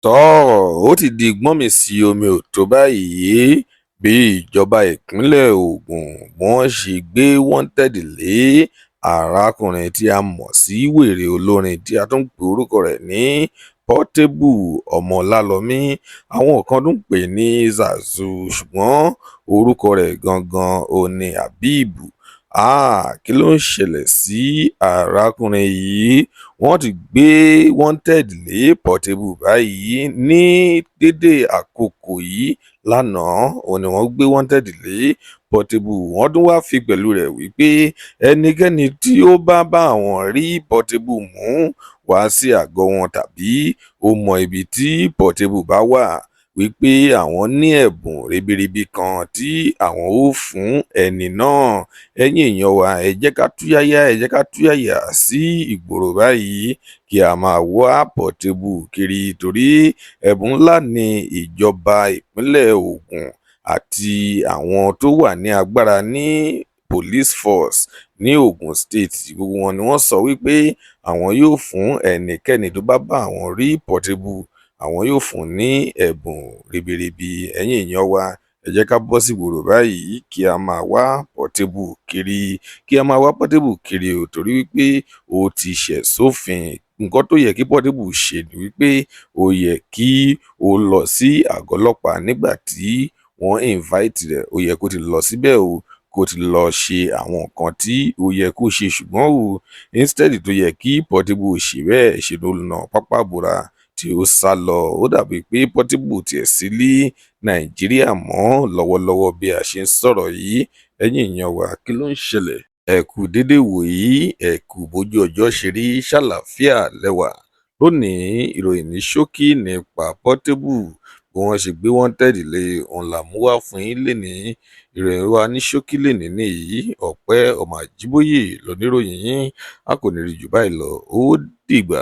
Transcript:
Tọ́, ó ti di gbọ́nmi-sí-omi ò tó báyìí. Bí ìjọba ìpínlẹ̀ Ogun bí wọ́n ṣe gbé wanted lé arákùnrin tí a mọ̀ sí Wèrè Olórin, tí a tún ń pe orúkọ rẹ̀ ní Portable Ọmọlálọmí, àwọn kan tún ń pè ní Zazu, ṣùgbọ́n orúkọ rẹ̀ gangan ò ní Habib. Kí ló ń ṣẹlẹ̀ sí arákùnrin yìí? Wọ́n ti gbé wanted lé Portable báyìí ní dédé àkókò yìí. Lánàá òun ni wọ́n gbé wanted lé Portable. Wọ́n tún wáá fi pẹ̀lú rẹ̀ wípé ẹnikẹ́ni tí ó bá bá àwọn rí Portable mú wá sí àgọ́ wọn tàbí ó mọ ibi tí Portable bá wà, wípé àwọn ní ẹ̀bùn ribiribi kan tí àwọn ó fún ẹni náà. Ẹ̀yin èèyàn wa, ẹ jẹ́ ká túyáyá, ẹ jẹ́ ká túyàyà sí ìgboro báyìí kí a máa wá Portable kiri, torí ẹ̀bùn ńlá ní ìjọba ìpínlẹ̀ Ogun àti àwọn tó wà ní agbára ní police force ní Ogun State, gbogbo wọn ni wọ́n sọ wípé àwọn yóò fún ẹnikẹ́ni tó bá bá àwọn rí Portable, àwọn yóò fún un ní ẹ̀bùn ribiribi. Ẹ̀yin èèyàn wa, ẹ jẹ́ ká bọ́ sígboro báyìí kí a máa wá Portable kiri, kí a máa wá Portable kiri o, torí wípé ó ti ṣẹ̀ sófin. Nǹkan tó yẹ kí Portable ṣe ni wípé ó yẹ kí ó lọ sí àgọ́ ọlọ́pàá nígbà tí wọ́n invite rẹ̀. Ó yẹ kó ti lọ síbẹ̀ o, kó ti lọ ṣe àwọn nǹkan tí ó yẹ kó ṣe. Ṣùgbọ́n o, instead tó yẹ kí Portable ṣe bẹ́ẹ̀, ṣe ló na pápá bora tí ó sá lọ. Ó dàbí pé Portable tiẹ̀ sí ní Nàìjíríà mọ́ lọ́wọ́lọ́wọ́ bí a ṣe ń sọ̀rọ̀ yìí. Ẹ̀yin èèyàn wa, kí ló ń ṣẹlẹ̀? Ẹ kú dédé wòyí, ẹ kú bójú ọjọ́ ṣe rí, ṣàlàáfíà lẹ́wà. Lónìí, ìròyìn ní ṣókí nípa Portable, bí wọ́n ṣe gbé wanted lé òun là mú wá fún yín lénìí. Ìròyìn wa ní ṣókí lénìí nìyí. Ọpẹ́ ọmọ Àjíbóyè lóníròyìn yín. A kò ní rí jù báyìí lọ. Ó dìgbà.